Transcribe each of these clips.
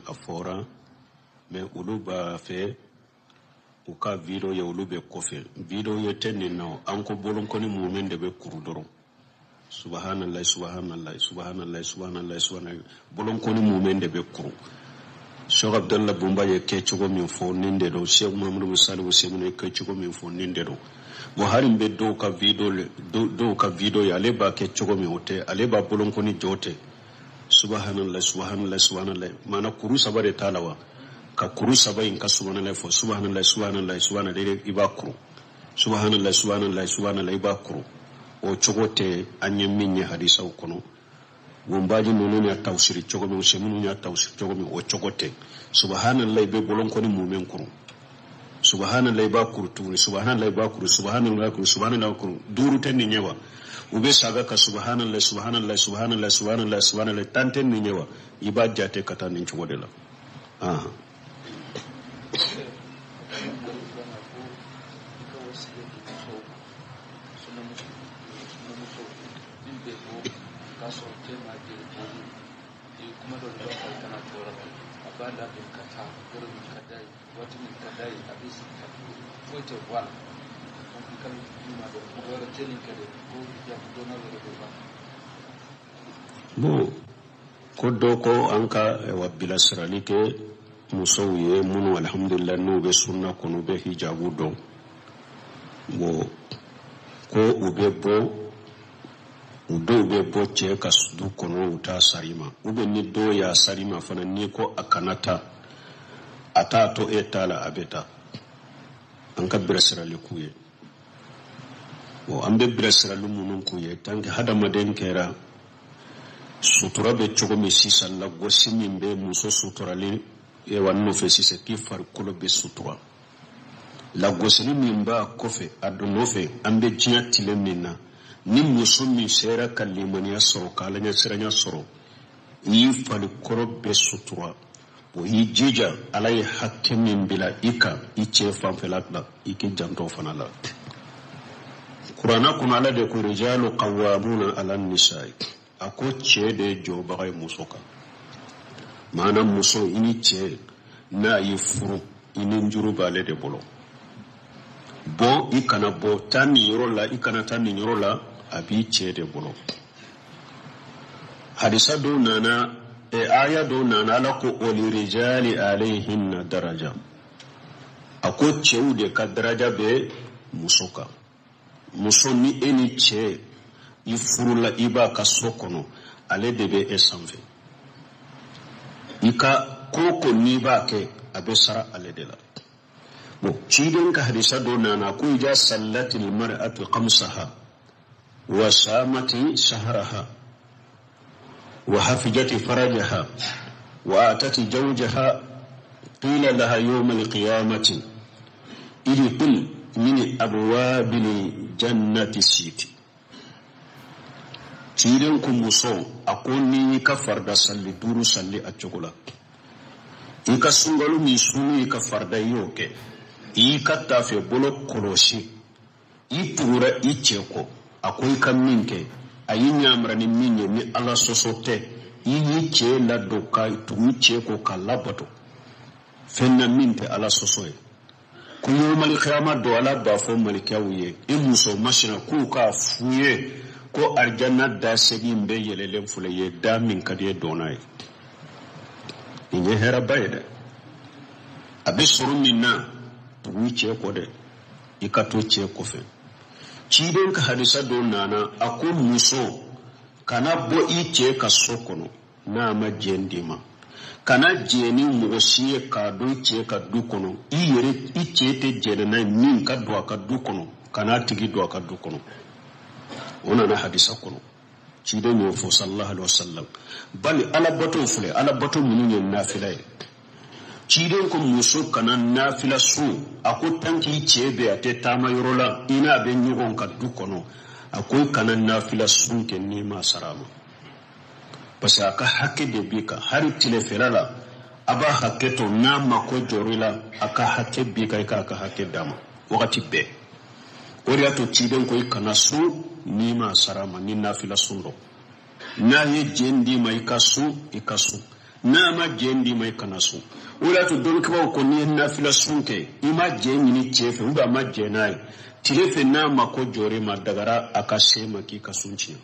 a fɔra, mais olu b'a fɛ u ka video ye, olu bɛ kɔfɛ. Video ye tɛ nin na, an ko bolonkɔni mumɛn de bɛ kuru dɔrɔn. Subhanallah, subhanallah, subhanallah, subhanallah, subhanallah, bolonkɔni mumɛn de bɛ kuru. Cheikh Abdallah Bumba ye kɛcogo min fɔ nin de don, Cheikh Muhammadu Salihu Semine ye kɛcogo min fɔ nin de don. Bon, hali n bɛ dɔw ka video le, dɔw ka video ye, ale b'a kɛ cogo min o tɛ, ale b'a bolonkɔni jɔ tɛ. Subhanallah, subhanallah, subhanallah, maana kuru saba de t'a la wa? Ka kuru saba in ka subhanallah fɔ, subhanallah, subhanallah, subhanallah, i b'a kuru. Subhanallah, subhanallah, subhanallah, i b'a kuru. O cogo tɛ an ye min ye hadisaw kɔnɔ. Gunbaji ninnu y'a tawusiri cogo min, minnu y'a tawusiri cogo min, o cogo tɛ. Subhanallah, i bɛ bolonkɔni mumɛn kuru. Subhanallah, i b'a kuru tuguni. Subhanallah, i b'a kuru. Subhanallah, i b'a kuru. Subhanallah, i b'a kuru. Duuru tɛ nin ye wa? U bɛ saga ka subhanallah, subhanallah, subhanallah, subhanallah, subhanallah, 10 tɛ nin ye wa? I b'a jate ka taa nin cogo de la. Bon, ko dɔ ko an ka wa bilasirali kɛ musow ye minnu alhamdulillah n'u bɛ sunna kɔnɔ, u bɛ hijabu dɔn. Bon, ko u bɛ bɔ, u dɔw bɛ bɔ cɛ ka du kɔnɔ, u t'a sari ma, ou bien ni dɔw y'a sari ma fana, n'i ko a kana taa, a t'a to e t'a la, a bɛ taa. An ka bilasirali k'u ye. Bon, an bɛ bilasirali minnu k'u ye, tant que hadamaden kɛra sutura bɛ cogo min sisan, lagosi min bɛ muso suturali wa nɔfɛ sisan, k'i farikolo bɛ sutura, lagosili min b'a kɔfɛ a nɔfɛ, an bɛ diɲɛ tile min na, ni muso min sera ka limaniya sɔrɔ, ka alaɲɛsiranya sɔrɔ, i y'i farikolo bɛɛ sutura, o y'i jija Ala ye hakɛ min bila i kan i cɛ fanfɛla la, i k'i janto fana la. Kuranna kɔnɔ, Ala de ko rijalu qawwamuna ala nisa'i, a ko cɛ de ye jɔbaga ye muso kan. Maana muso, i ni cɛ n'a y'i furu, i ni juru b'ale de bolo. Bɔ, i kana bɔ, taa nin yɔrɔ la, i kana taa nin yɔrɔ la, a b'i cɛ de bolo. Hadisa dɔw nana, aya dɔw nana, Ala ko walirijali alayhinna daraja, a ko cɛw de ka daraja bɛ muso kan. Muso, ni e ni cɛ i furula, i b'a ka so kɔnɔ, ale de bɛ e sanfɛ. I ka ko ko n'i b'a kɛ, a bɛ sara ale de la. Bon, ciden ka hadisa dɔ nana ko ija sallatil mar'atu khamsaha wa samati saharaha wa hafijati farajaha wa atati zawjaha qila laha yawma alqiyamati idkhul min abwabil jannati siti. Ciden ko muso, a ko n'i ka farida salli 5 salli a cogo la, i ka sunkalo min sunu i ka farida i y'o kɛ, i ka taafe bolo kɔlɔsi, i tugura i cɛ kɔ, a ko i ka min kɛ, a y'i ɲamara ni min ye, ni Ala sɔsɔ tɛ, i y'i cɛ ladon ka tugu i cɛ kɔ k'a labato fɛn na min tɛ Ala sɔsɔ ye. Ko yomali kiyama don, Ala b'a fɔ malikaw ye, i muso masina k'u k'a f'u ye ko arijanna da segin bɛ yɛlɛlen filɛ ye, da min ka di ye dɔnna ye. Nin ye hɛrɛba ye dɛ. A bɛ sɔrɔ min na, tugu i cɛ kɔ dɛ, i ka to cɛ kɔfɛ. Ciden ka hadisa dɔ nana, a ko muso kana bɔ i cɛ ka so kɔnɔ n'a ma jɛn d'i ma, kana jɛn ni mɔgɔ si ye k'a don i cɛ ka du kɔnɔ, i yɛrɛ i cɛ tɛ jɛn n'a ye min ka don a ka du kɔnɔ, kana tigi don a ka du kɔnɔ. O nana hadisa kɔnɔ, ciden y'o fɔ sallallahu alaihi wasallam. Bali alabato filɛ, alabato minnu ye nafila ye, ciden ko muso kana nafila sun, a ko tant k'i cɛ bɛ a tɛ taama yɔrɔ la, i n'a bɛ ɲɔgɔn ka du kɔnɔ, a ko i kana nafila sun kɛ n'i ma sara a ma, parce que a ka hakɛ de b'i kan. Hali tilefɛla la, a b'a hakɛ to, n'a mako jɔr'i la, a ka hakɛ b'i kan, i k'a ka hakɛ d'a ma wagati bɛɛ. O de y'a to ciden ko i kana sun n'i ma sara ma, ni nafila sun dɔn. N'a ye jɛn d'i ma i ka sun, i ka sun. N'a ma jɛn d'i ma i kana sun. O de y'a to dɔnnikɛbaaw ko n'i ye nafila sun kɛ i ma jɛn ɲini cɛ fɛ ou bien a ma jɛn n'a ye tile fɛ n'a ma ko jɔr'i ma dagara a ka se ma k'i ka sun tiɲɛ.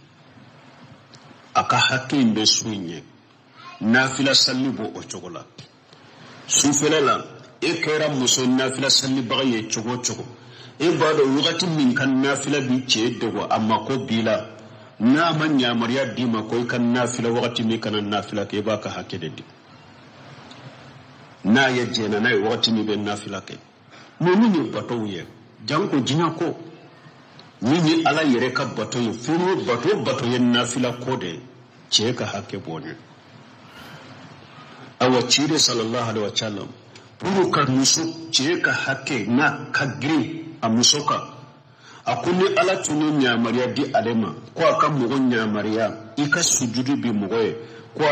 A ka hakɛ in bɛ sun in ɲɛ. Nafila salli b'o o cogo la. Sufɛla la e kɛra muso nafila sallibaga ye cogo o cogo e b'a dɔn wagati min ka nafila b'i cɛ dogo a mako b'i la n'a ma yamaruya d'i ma ko i ka nafila wagati min kana nafila kɛ i b'a ka hakɛ de di n'a ye jɛnna n'a ye wagati min bɛ nafila kɛ ninnu ye batow ye janko diɲɛ ko min ye ala yɛrɛ ka bato ye fɛn o bato o bato ye nafila ko de ye cɛ ka hakɛ b'o ɲɛ awa ciden sallallahu alaihi wa sallam pour ka muso cɛ ka hakɛ n'a ka girin a muso kan a ko ni ala tun ye yamaruya di ale ma ko a ka mɔgɔ yamaruya i ka sujudu bi mɔgɔ ye ko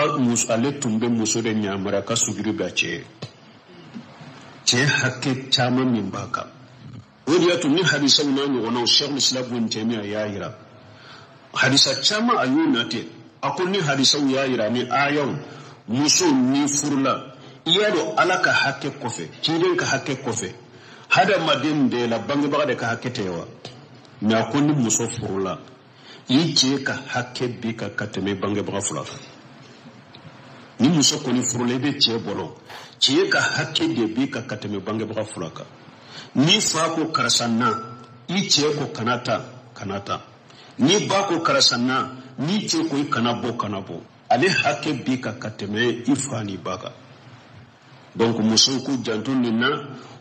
ale tun bɛ muso de yamaruya ka sujudu bi a cɛ ye cɛ hakɛ caman min b'a kan o de y'a to ni hadisaw n'a ɲɔgɔnnaw Sheikhul Islam Ibn Taymiyyah y'a yira hadisa caman a y'o nate a ko ni hadisaw y'a yira ni ayaw muso ni furula i y'a dɔn ala ka hakɛ kɔfɛ ciden ka hakɛ kɔfɛ hadamaden bɛɛ la bangebaga de ka hakɛ tɛ wa mɛ a ko ni muso furula i cɛ ka hakɛ b'i kan ka tɛmɛ bangebaga fila kan ni muso kɔni furula i bɛ cɛ bolo cɛ ka hakɛ de b'i kan ka tɛmɛ bangebaga fila kan ni fa ko karisa na i cɛ ko kana taa kana taa ni ba ko karisa na ni cɛ ko i kana bɔ kana bɔ ale hakɛ b'i kan ka tɛmɛ i fa ni ba kan donc musow k'u janto nin na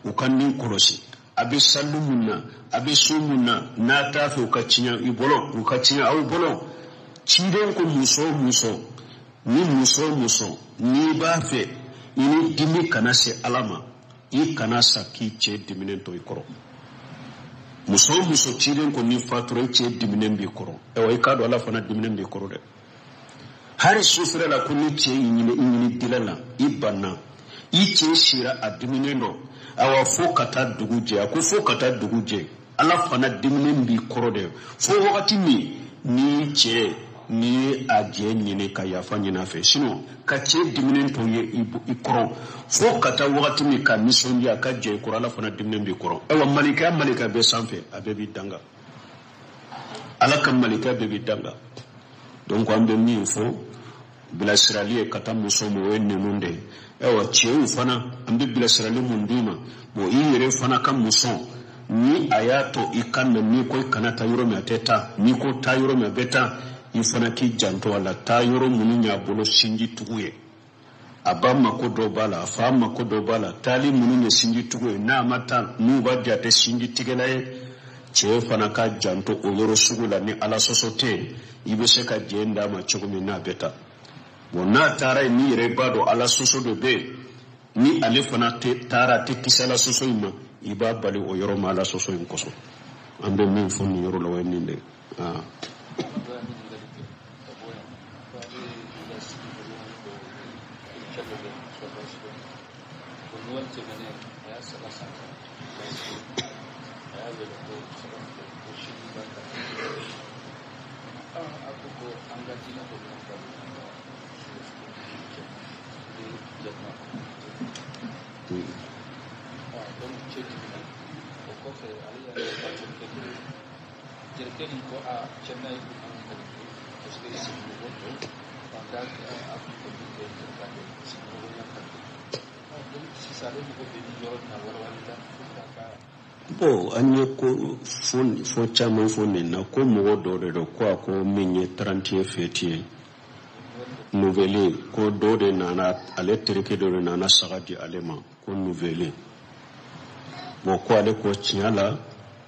u ka nin kɔlɔsi a bɛ sali mun na a bɛ so mun na n'a t'a fɛ u ka tiɲɛ i bolo u ka tiɲɛ aw bolo ciden ko muso o muso ni muso o muso n'i b'a fɛ i ni dimi kana se ala ma i kana sa k'i cɛ diminen to i kɔrɔ muso o muso ciden ko n'i fatura i cɛ diminen b'i kɔrɔ ayiwa i k'a dɔn ala fana diminen b'i kɔrɔ dɛ hali sufɛla la ko ni cɛ y'i ɲini i ɲini dila la i banna i cɛ sira a diminen dɔ awa fo ka taa dugu jɛ a ko fo ka taa dugu jɛ ala fana diminen b'i kɔrɔ dɛ fo wagati min n'i cɛ n'i ye a jɛ ɲini ka yafa ɲini a fɛ sinon ka cɛ diminen to ye i kɔrɔ fo ka taa wagati min ka nisɔndiya ka jɛ i kɔrɔ ala fana diminen b'i kɔrɔ ayiwa malikɛ malikɛ bɛ sanfɛ a bɛɛ b'i danga ala ka malikɛ bɛɛ b'i danga donc an bɛ min fɔ bilasirali ye ka taa muso ma o ye ninnu de ye ayiwa cɛw fana an bɛ bilasirali mun d'i ma bon i yɛrɛ fana ka muso ni a y'a to i ka na n'i ko i kana taa yɔrɔ min a tɛ taa n'i ko taa yɔrɔ min a bɛ taa i fana k'i janto a la taa yɔrɔ minnu y'a bolo sinji tugu ye a ba mako dɔ b'a la a fa mako dɔ b'a la taali minnu ye sinji tugu ye n'a ma taa n'u b'a di a tɛ sinji tigɛla ye cɛ fana ka janto o yɔrɔ sugu la ni ala sɔsɔ tɛ yen i bɛ se ka jɛn d'a ma cogo min n'a bɛ taa bon n'a taara yen n'i yɛrɛ b'a dɔn ala sɔsɔ dɔ bɛ yen ni ale fana taara a tɛ kisi ala sɔsɔ in ma i b'a bali o yɔrɔ ma ala sɔsɔ in kosɔn an bɛ min fɔ nin yɔrɔ la o ye nin de ye. Bon an ye ko fɔ caman fɔ nin na ko mɔgɔ dɔ de don ko a ko min ye 31 fête ye nouvelle ko dɔ de nana ale terikɛ dɔ de nana saga di ale ma ko nouvelle bon ko ale ko tiɲɛ la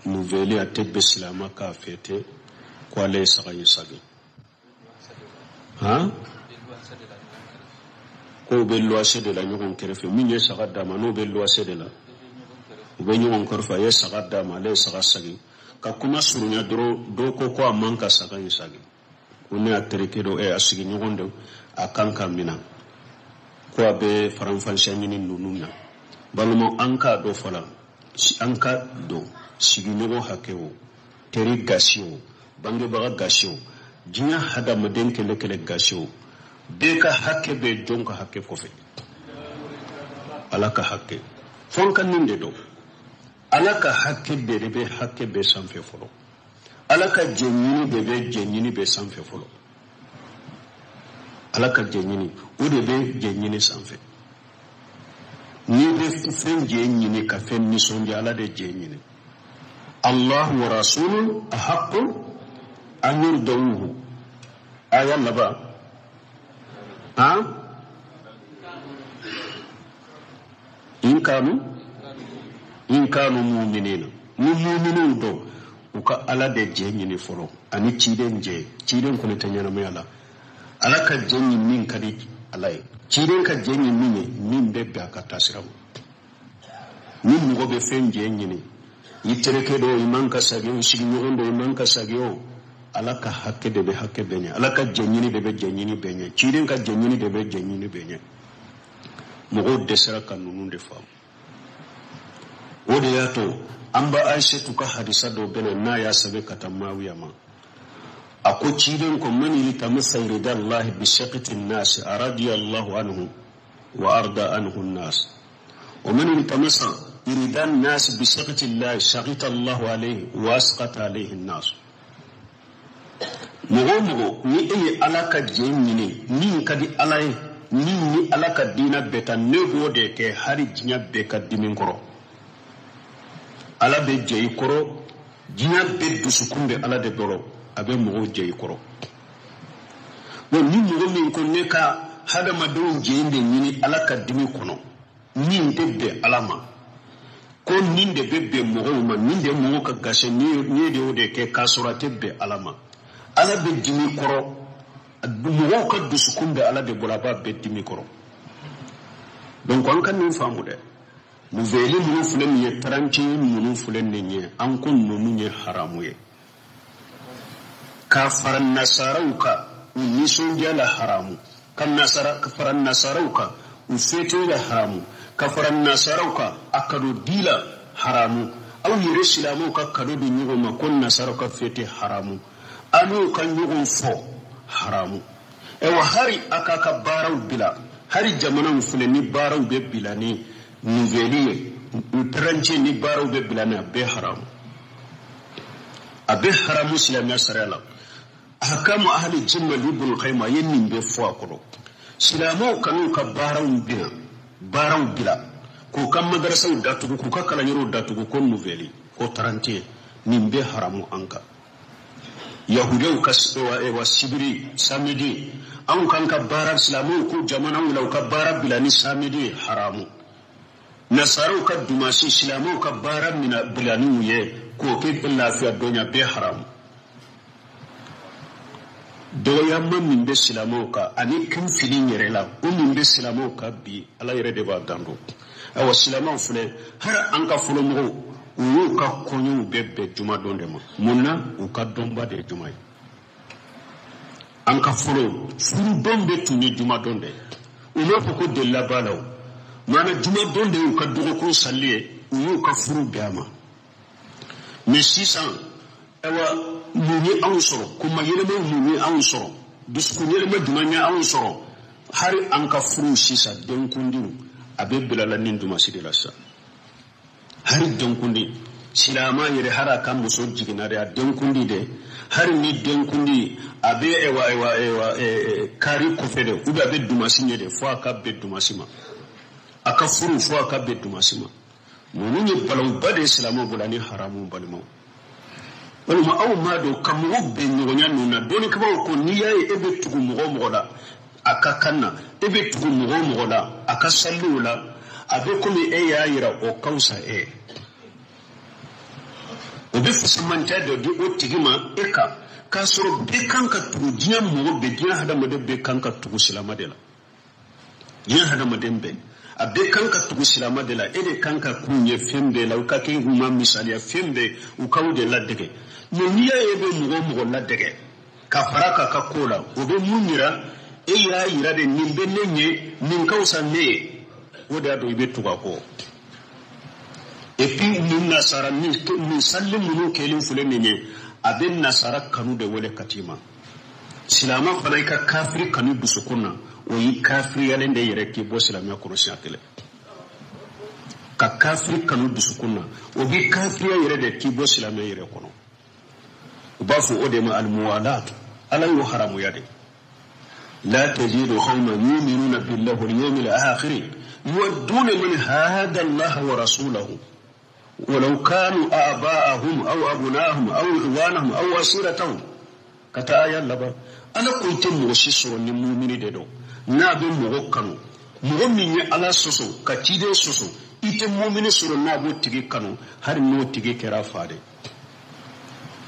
nouvelle a tɛ bɛn silamɛ k'a fêter ko ale ye saga in sagi han k'o bɛ luwase de la ɲɔgɔn kɛrɛfɛ min ye saga d'a ma n'o bɛ luwase de la u bɛ ɲɔgɔn kɛrɛfɛ a ye saga d'a ma ale ye saga sagi ka kuma surunya dɔrɔn dɔw ko ko a man ka saga in sagi ko ne y'a terikɛ dɔ a sigiɲɔgɔn dɔ a kan ka minɛ ko a bɛ faranfasiya ɲini ninnu na balima an k'a dɔn fɔlɔ an ka dɔn sigiɲɔgɔn hakɛ o teri gasi o bangebaga gasi o diɲɛ hadamaden kɛlɛ kɛlɛ gasi o Bɛɛ ka hakɛ bɛ jɔn ka hakɛ kɔfɛ? Ala ka hakɛ. Fo an ka nin de dɔn. Ala ka hakɛ bɛɛ de bɛ hakɛ bɛɛ sanfɛ fɔlɔ. Ala ka jɛɲini de bɛ jɛɲini bɛɛ sanfɛ fɔlɔ. Ala ka jɛɲini o de bɛ jɛɲini sanfɛ. N'i bɛ fɛn jɛ ɲini ka fɛn nisɔndiya, Ala de jɛ ɲini. Allahu wa rasuluhu ahaqqu an yurdawuhu. Aya laban. Han? In kanu mu'minina. Ni mu'minu don u ka Ala de jɛ ɲini fɔlɔ ani ciden jɛ. Ciden kɔni tɛ ɲɛnamaya la. Ala ka jɛ ɲini min ka di Ala ye. Ciden ka jɛ ɲini min ye min bɛ bɛn a ka taasira ma. Ni mɔgɔ bɛ fɛn jɛ ɲini, i terikɛ dɔ i man ka sagi o, sigiɲɔgɔn dɔ i man ka sagi o, Ala ka hakɛ de bɛ hakɛ bɛɛ ɲɛ. Ala ka jɛ ɲini de bɛ jɛ ɲini bɛɛ ɲɛ. Ciden ka jɛ ɲini de bɛ jɛ ɲini bɛɛ ɲɛ. Mɔgɔw dɛsɛra ka ninnu de faamu. O de y'a to an ba Aïssatou ka hadisa dɔ bɛ na n'a y'a sɛbɛn ka taa Maawiya ma. A ko ciden ko man iltamasa rida Allahi bi sakati nasi radiyallahu anhu wa arda anhu nas. Wa man iltamasa rida nasi bi sakati Allahi sakita Allahu alayhi wa asqata alayhi nas. Mɔgɔ o mɔgɔ ni e ye Ala ka jɛ ɲini min ka di Ala ye, min ni Ala ka diinɛ bɛɛ ta, ne b'o de kɛ hali diɲɛ bɛɛ ka dimi kɔrɔ. Ala bɛ jɛ i kɔrɔ, diɲɛ bɛɛ dusukun bɛ Ala de bolo, a bɛ mɔgɔw jɛ i kɔrɔ. Bon, ni mɔgɔ min ko ne ka hadamadenw jɛ de ɲini Ala ka dimi kɔnɔ, min tɛ bɛn Ala ma, ko nin de bɛ bɛn mɔgɔw ma, nin de mɔgɔw ka gasi, ni de y'o de kɛ k'a sɔrɔ a tɛ bɛn Ala ma. Ala bɛ dimi kɔrɔ, mɔgɔw ka dusukun bɛ Ala de bolo, a b'a bɛɛ dimi kɔrɔ. Donc an ka nin faamu dɛ. Nouvelle minnu filɛ nin ye, taranci minnu filɛ nin ye, an ko ninnu ye haramu ye. Ka fara nasaraw kan u nisɔndiya la haramu, ka fara nasaraw kan u fete la haramu, ka fara nasaraw kan a kado di la haramu. Aw yɛrɛ silamɛw ka kado di ɲɔgɔn ma ko nasaraw ka fete haramu, an n'u ka ɲɔgɔn fɔ haramu. Ayiwa, hali a k'a ka baaraw bila, hali jamanaw filɛ ni baaraw bɛ bila ni nouvelle ye, taranci ni baaraw bɛ bila ni a bɛɛ haramu. A bɛ haramu silamɛya sariya la. Ahkamu ahli jimma Ibn Qayyim a ye nin bɛɛ fɔ a kɔrɔ. Silamɛw kan'u ka baaraw bila, k'u ka madarasaw datugu, k'u ka kalanyɔrɔw datugu ko nouvelle, ko taranci, nin bɛɛ haramu an kan. Yahudiw ka sibiri samedi, anw kan ka baara silamɛw k'u jamanaw la u ka baara bila ni samedi haramu. Nasaraw ka dumasi silamɛw ka baara mina bila n'u ye k'o kɛ lafiya donya bɛɛ haramu. Dɔgɔyama min bɛ silamɛw kan ani kun fili yɛrɛ la, o min bɛ silamɛw kan bi, Ala yɛrɛ de b'a dan dɔn. Ayiwa, silamɛw filɛ, hali an ka fɔlɔmɔgɔw u y'u ka kɔɲɔw bɛɛ bɛn jumadon de ma. Mun na? U ka dɔnba de ye juma ye. An ka fɔlɔ furudon bɛɛ tun ye jumadon de ye. U m'a fɔ ko delila b'a la o. Maana jumadon de y'u ka dɔgɔkun sali ye, u y'u ka furu bɛn a ma. Mais sisan, ayiwa, mun ye anw sɔrɔ? Kuma yɛlɛma mun ye anw sɔrɔ? Dusukun yɛlɛma jumɛn ye anw sɔrɔ? Hali an ka furu sisan denkundiw a bɛ bila la ni dumasi de la sisan. Hali denkundi silamɛ yɛrɛ hali a ka muso jiginna de, a denkundi de, hali ni denkundi a bɛ kari kɔfɛ de, ou bien a bɛ dumasi ɲɛ de, fo a ka bɛn dumasi ma. A ka furu fo a ka bɛn dumasi ma. Ninnu ye balawuba de ye silamɛw bolo ani haramu balimaw. Walima aw m'a dɔn ka mɔgɔw bɛn ɲɔgɔnya ninnu na. Dɔnnikɛbaaw ko n'i y'a ye e bɛ tugu mɔgɔ o mɔgɔ la a ka kan na, e bɛ tugu mɔgɔ o mɔgɔ la a ka saliw la, a bɛ komi e y'a yira o ka fisa e ye. O bɛ fisamantiya dɔ di o tigi ma e kan, k'a sɔrɔ bɛɛ kan ka tugu diɲɛ mɔgɔ bɛɛ, diɲɛ hadamaden bɛɛ kan ka tugu silamɛ de la. Diɲɛ hadamaden bɛɛ a bɛɛ kan ka tugu silamɛ de la. E de kan ka k'u ɲɛ fɛn bɛɛ la, u ka kɛ u ma misaliya fɛn bɛɛ, u k'aw de ladege. Mais n'i y'a ye e bɛ mɔgɔ o mɔgɔ ladege ka fara k'a ka ko la, o bɛ mun yira? E y'a yira de nin bɛ ne ɲɛ, nin ka fisa ne ye. O de y'a to i bɛ tugu a kɔ. Et puis nin nasara nin sali minnu kɛlen filɛ nin ye, a bɛ nasara kanu de wele ka t'i ma. Silamɛ fana i ka kafiri kanu dusukun na, o y'i kafiriyalen de yɛrɛ k'i bɔ silamɛya kɔnɔ siɲɛ kelen. Ka kafiri kanu dusukun na, o b'i kafiriya yɛrɛ de k'i bɔ silamɛya yɛrɛ kɔnɔ. U b'a fɔ o de ma almuwalat. Ala y'o haramuya de. La tajidu qauman yu'minuna billahi wal yawmil akhir yuwadduna man hada Allah wa rasulahu walau kanu aba'ahum aw abna'ahum aw ikhwanahum aw asiratahum. Ka taa aya laban. Ala ko i tɛ mɔgɔ si sɔrɔ ni mumini de don n'a bɛ mɔgɔ kanu, mɔgɔ min ye Ala sɔsɔ ka ciden sɔsɔ, i tɛ mumini sɔrɔ n'a b'o tigi kanu, hali n'o tigi kɛra fa de,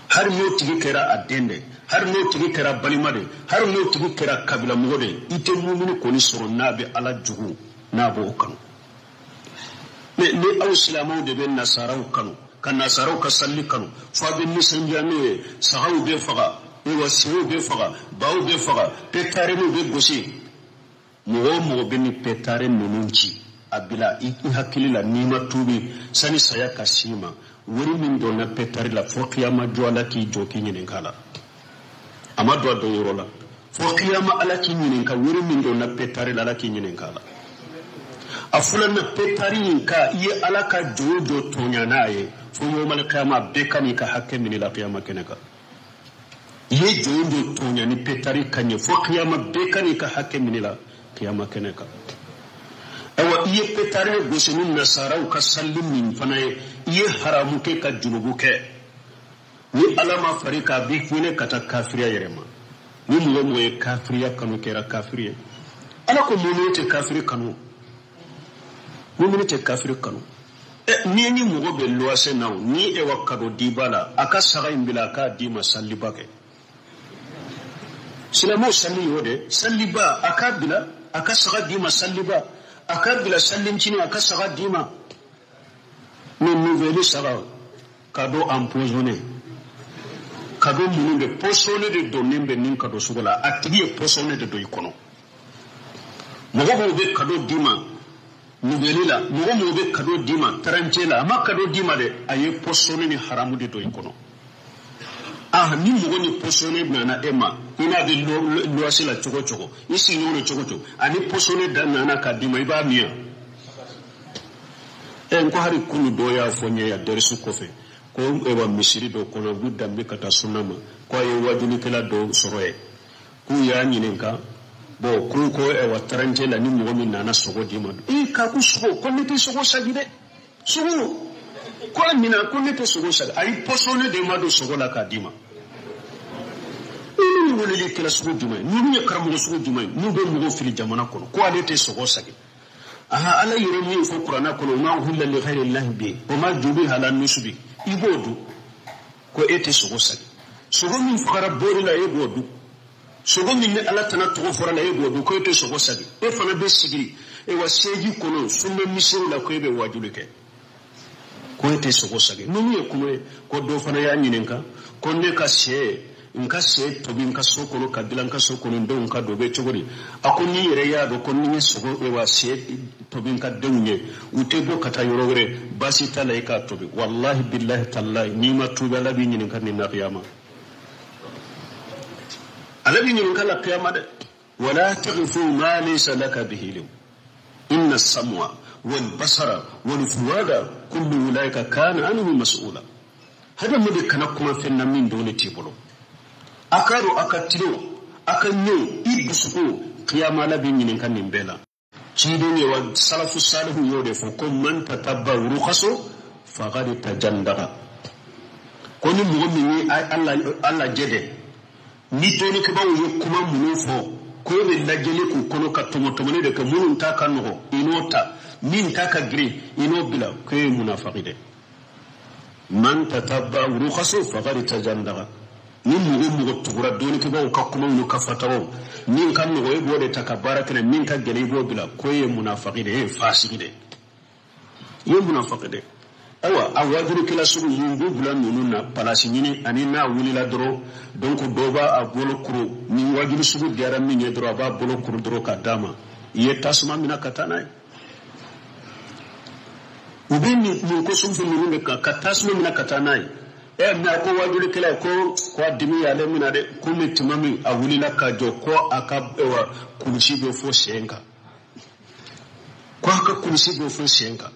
hali n'o tigi kɛra a den de, hali n'o tigi kɛra balima de, hali n'o tigi kɛra kabila mɔgɔ de, i tɛ mumini kɔni sɔrɔ n'a bɛ Ala jugu n'a b'o kanu. Mais ni aw silamɛw de bɛ nasaraw kanu, ka nasaraw ka salli kanu, fo a bɛ nisɔndiya n'o ye, sagaw bɛ faga, wa sew bɛ faga, baw bɛ faga, petareninw bɛ gosi. Mɔgɔ o mɔgɔ bɛ ni petare ninnu ci, a bila i hakili la n'i ma tuubi sani saya ka s'i ma, wari min donna petare la fo kiyama jɔ Ala k'i jɔ k'i ɲininka la. A ma don a don yɔrɔ la, fo kiyama Ala k'i ɲininka wari min donna petare la, Ala k'i ɲininka la. A filanan petare in ka i ye Ala ka jɔ o jɔ tɔɲa n'a ye, fo yawmal kiyama bɛɛ ka n'i ka hakɛ minɛ la kiyama kɛnɛ kan. I ye jɔ o jɔ tɔɲa ni petare ka ɲɛ, fo kiyama bɛɛ ka n'i ka hakɛ minɛ la kiyama kɛnɛ kan. Ayiwa, i ye petare gosi ni nasaraw ka salli min fana ye, i ye haramu kɛ ka junubu kɛ. Ni Ala ma fari k'a b'i hinɛ ka taa kafiriya yɛrɛ ma. Ni mɔgɔ mɔgɔ ye kafiriya kanu kɛra kafiri ye. Ala ko mumini tɛ kafiri kanu. Mumini tɛ kafiri kanu. Ni ni mɔgɔ bɛ luwase na o, ni e wa kado diba la, a ka saga in bila a k'a d'i ma salliba kɛ. Silamɛw salli y'o de, salliba a k'a bila, a ka saga d'i ma salliba, a k'a bila sallincinin a ka saga d'i ma. Ni nouvelle saga, cadeau empoisonné. Cadeau minnu bɛ poisonné de donnen bɛ nin cadeau sugu la, a tigi ye poisonné de don i kɔnɔ. Mɔgɔ mɔgɔ bɛ cadeau d'i ma nouvelle la, mɔgɔ mɔgɔ bɛ cadeau d'i ma tarancɛ la, a ma cadeau d'i ma dɛ, a ye poisonné ni haramu de don i kɔnɔ. Ah, ni mɔgɔ ni poisonné nana e ma, i n'a bɛ luwase la cogo cogo, i sigiɲɔgɔn don cogo cogo, ani poisonné da nana k'a d'i ma, i b'a min wa? N ko hali kunu dɔ y'a fɔ n ye yan dɛrisu kɔfɛ, ko ewa misiri dɔ kɔnɔ, u b'u danbe ka taa sunna ma, ko a ye wajulikɛla dɔ sɔrɔ yen, k'u y'a ɲininka, bon k'u ko ewa tarancɛ la ni mɔgɔ min nana sogo d'i ma, ee k'a ko sogo, ko ne tɛ sogo sagi dɛ, sogo ko a minɛ, ko ne tɛ sogo sagi, a ye poisonné de ma don sogo la k'a d'i ma. Ninnu ye welelikɛla sugu jumɛn ye? Ninnu ye karamɔgɔ sugu jumɛn ye? N'u bɛ mɔgɔw fili jamana kɔnɔ, ko ale tɛ sogo sagi. Aha, Ala yɛrɛ min fɔ kuranɛ kɔnɔ, ma uhilla li ghayri llahi bi wa ma jubiha ala nusubi, i b'o dun, ko e tɛ sogo sagi. Sogo min fagara bori la, e b'o dun. Sogo min ni Ala tana tɔgɔ fɔra la, e b'o dun, ko e tɛ sogo sagi. E fana bɛ sigi e wa seji kɔnɔ sunna misiri la, ko e bɛ wajuli kɛ, ko e tɛ sogo sagi. Ninnu ye kuma ye. Ko dɔ fana y'a ɲininka, ko ne ka sɛ, n ka sɛ tobi n ka so kɔnɔ ka dilan n ka so kɔnɔ, n denw ka don bɛ cogo di? A ko n'i yɛrɛ y'a dɔn ko ni n ye sogo wa sɛ tobi n ka denw ye, u tɛ bɔ ka taa yɔrɔ wɛrɛ, baasi t'a la i k'a tobi. Walahi bilahi talahi, n'i ma tuubi Ala b'i ɲininka nin na kiyama. Ala b'i ɲininka la kiyama dɛ. Wala taghfu ma laysa laka bihi ilm inna as-sam'a wal basara wal fuada kullu ulaika kana anhu mas'ula. Hadamaden kana kuma fɛn na min dɔɔnin t'i bolo. A ka dɔn a ka tilo, a ka ɲɛ i dusukun, kiyama Ala b'i ɲininka nin bɛɛ la. Ciden ye wa salafu salihu y'o de fɔ, ko man tatabba rukhaso faqad tajandaga. Ko ni mɔgɔ min ye Ala jɛ dɛ, ni dɔnnikɛbaaw ye kuma minnu fɔ, ko e bɛ lajɛli k'u kɔnɔ ka tɔmɔtɔmɔni de kɛ, minnu ta ka nɔgɔ i n'o ta, min ta ka girin i n'o bila, ko e ye munafaki dɛ. Man tatabba rukhaso faqad tajandaga. Ni mɔgɔ mɔgɔ tugura dɔnnikɛbaaw ka kumaw n'u ka fatawaw, min ka nɔgɔ e b'o de ta ka baara kɛ, min ka gɛlɛn i b'o bila, ko e ye munafaki de, e ye fasigi de, i ye munafaki de. Ayiwa, a wajulikɛla sugu mun b'u bila ninnu na palasi ɲini, ani n'a wulila dɔrɔn, donc dɔ b'a bolo kuru, ni wajuli sugu diyara min ye dɔrɔn, a b'a bolo kuru dɔrɔn ka d'a ma, i ye tasuma minɛ ka taa n'a ye. U bɛ nin ko sugu ninnu de kan, ka tasuma minɛ ka taa n'a ye. Mɛ a ko wajulikɛla ko a dimi y'ale minɛ dɛ, komi tuma min a wulila ka jɔ ko a ka kulusi bɛ fo sen kan, ko a ka kulusi bɛ fo sen kan.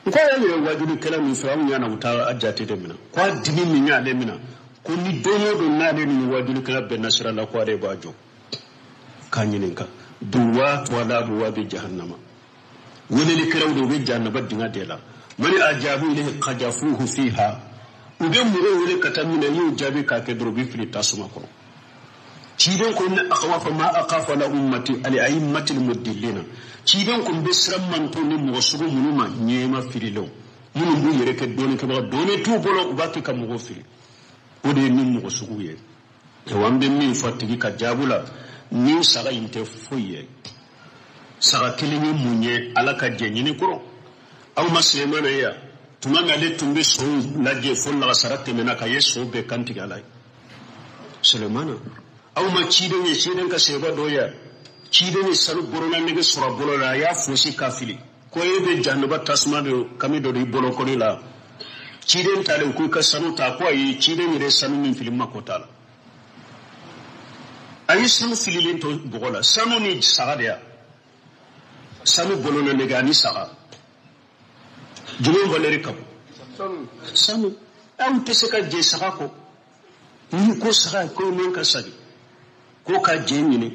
N ko a y'a yɛrɛ wajulikɛla min fɛ, anw ɲana u t'a jate de minɛ, ko a dimi min y'ale minɛ, ko ni don o don n'ale ni wajulikɛla bɛnna sira la, ko ale b'a jɔ k'a ɲininka. Duwatu ala abwabi jahannama, welelikɛlaw de bɛ jahannaba dingɛ de la. Mani ajabu ilayhi qajafuhu fiha, u bɛ mɔgɔw wele ka taa min na, i y'o jaabi k'a kɛ dɔrɔn u bɛ fili tasuma kɔnɔ. Ciden ko ni akhawafa ma akhafu ala ummati ali a'immati almudillina, ciden ko n bɛ siran mantɔn ni mɔgɔ sugu minnu ma, ɲɛma fililenw minnu b'u yɛrɛ kɛ dɔɔnin kɛbaga, dɔɔnin t'u bolo, u b'a kɛ ka mɔgɔw fili. O de ye ni mɔgɔ sugu ye. Ayiwa, an bɛ min fɔ tigi ka jaabu la, ni saga in tɛ foyi ye, saga kelen ye mun ye Ala ka jɛ ɲini kɔrɔ. Aw ma Sulemana ye yan, tuma min ale tun bɛ sow lajɛ fo lagasara tɛmɛna ka ye so bɛɛ kantigɛ Ala ye. Sulemana, aw ma ciden ye, ciden ka sɛba dɔ ye, ciden ye sanu borona nege sɔrɔ a bolo la, a y'a fosi k'a fili ko e bɛ jahanaba tasuma de kami dɔ de i bolo kɔni la. Ciden taalen ko i ka sanu ta, ko ayi, ciden yɛrɛ sanu min fili mako t'a la. A ye sanu fililen to bɔgɔ la, sanu ni saga de ya, sanu bolona nege ani saga jumɛn valeur ka bon? Sanu. Aw tɛ se ka jɛ saga kɔ. Ni ko saga ko man ka sagi ko ka jɛ ɲini,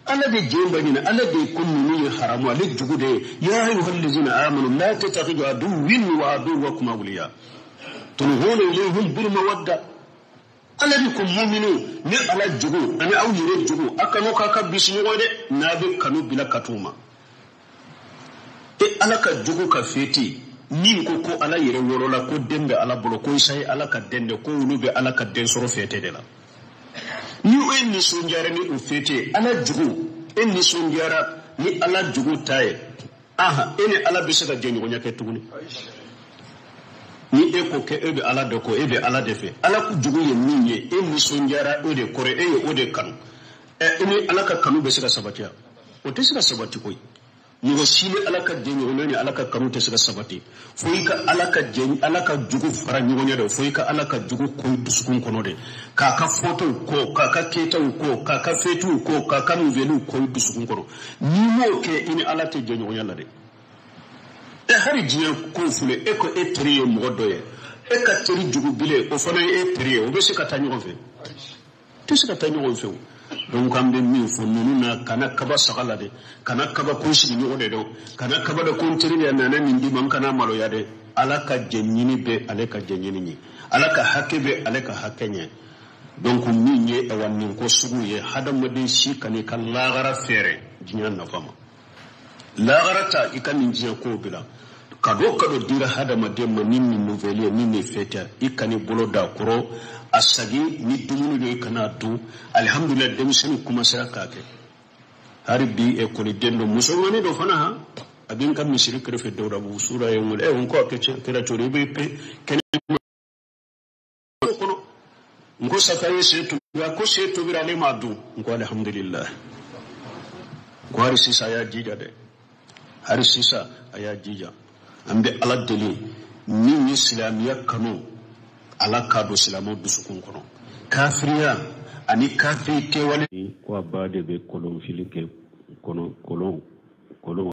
Ala de jɛ ba ɲini, Ala de ko ninnu ye haramu, ale jugu de ye. Ya ayyuhallazina amanu la tattakhidhu aduwwi wa aduwwakum awliya tulghuna ilayhim bil mawadda. Ala de ko muminu ni Ala jugu ani aw yɛrɛ jugu, a kanu k'a ka bisi ɲɔgɔn dɛ, n'a bɛ kanu bila ka t'u ma. E Ala ka jugu ka feti min ko ko Ala yɛrɛ wolola, ko den bɛ Ala bolo, ko Isa ye Ala ka den de, ko olu bɛ Ala ka den sɔrɔ fete de la. Ni e nisɔndiyara ni o fete, Ala jugu, e nisɔndiyara ni Ala jugu ta ye, aha, e ni Ala bɛ se ka jɛɲɔgɔnya kɛ tuguni? Ni e ko k'e bɛ Ala de kɔ, e bɛ Ala de fɛ, Ala jugu ye min ye, e nisɔndiyara o de kɔrɔ, e ye o de kanu, ɛ, e ni Ala ka kanu bɛ se ka sabati wa? O tɛ se ka sabati koyi. Mɔgɔ si ni Ala ka jɛɲɔgɔnya ni Ala ka kanu tɛ se ka sabati fo i ka Ala ka jɛ, Ala ka jugu fara ɲɔgɔn ɲɛ dɛ, fo i ka Ala ka jugu ko i dusukun kɔnɔ de, k'a ka fɔtaw kɔ, k'a ka kɛtaw kɔ, k'a ka fɛtiw kɔ, k'a ka nouvelles kɔ i dusukun kɔnɔ. N'i m'o kɛ, i ni Ala tɛ jɛɲɔgɔnya la dɛ. E hali diɲɛ ko filɛ, e ko e teri ye mɔgɔ dɔ ye, e ka teri jugu bile, o fana ye e teri ye, o bɛ se ka taa ɲɔgɔn fɛ? Tɛ se ka taa ɲɔgɔn fɛ o. Donc an bɛ min fɔ ninnu na, kana kaba saga la dɛ, kana kaba ko sigiɲɔgɔn de dɛ, kana kaba de ko n teri de nana nin di ma, n kana maloya dɛ. Ala ka jɛ ɲini bɛ ale ka jɛ ɲini ɲɛ, Ala ka hakɛ bɛ ale ka hakɛ ɲɛ. Donc min ye awa nin ko sugu ye, hadamaden si kan'i ka lagara fɛɛrɛ diɲɛ nafa ma. Lagara ta i ka nin diɲɛ kow bila. Kado kado dira hadamaden ma ni nin nouvelle ye, ni nin fête, i kan'i bolo da kɔrɔ a sagi ni dumuni dɔ i kana dun. Alihamudulila, denmisɛnnin commencera k'a kɛ. Hali bi ekɔliden dɔ, musomannin dɔ fana, han, a bɛ n ka misiri kɛrɛfɛ Dawudabugu sura ye n wele, n ko a kɛra cogo di, i bɛ kɛnɛ kɔnɔ. N ko safa ye se tobi, a ko se tobira ale m'a dun. N ko alihamudulila, n ko hali sisan a y'a jija dɛ, hali sisan a y'a jija. An bɛ Ala deli min ye silamɛya kanu, Ala k'a don silamɛw dusukun kɔnɔ. Kafiriya ani kafiri kɛwale. Ko a ba de bɛ kolon fili kɛ kɔnɔ, kolon kolon.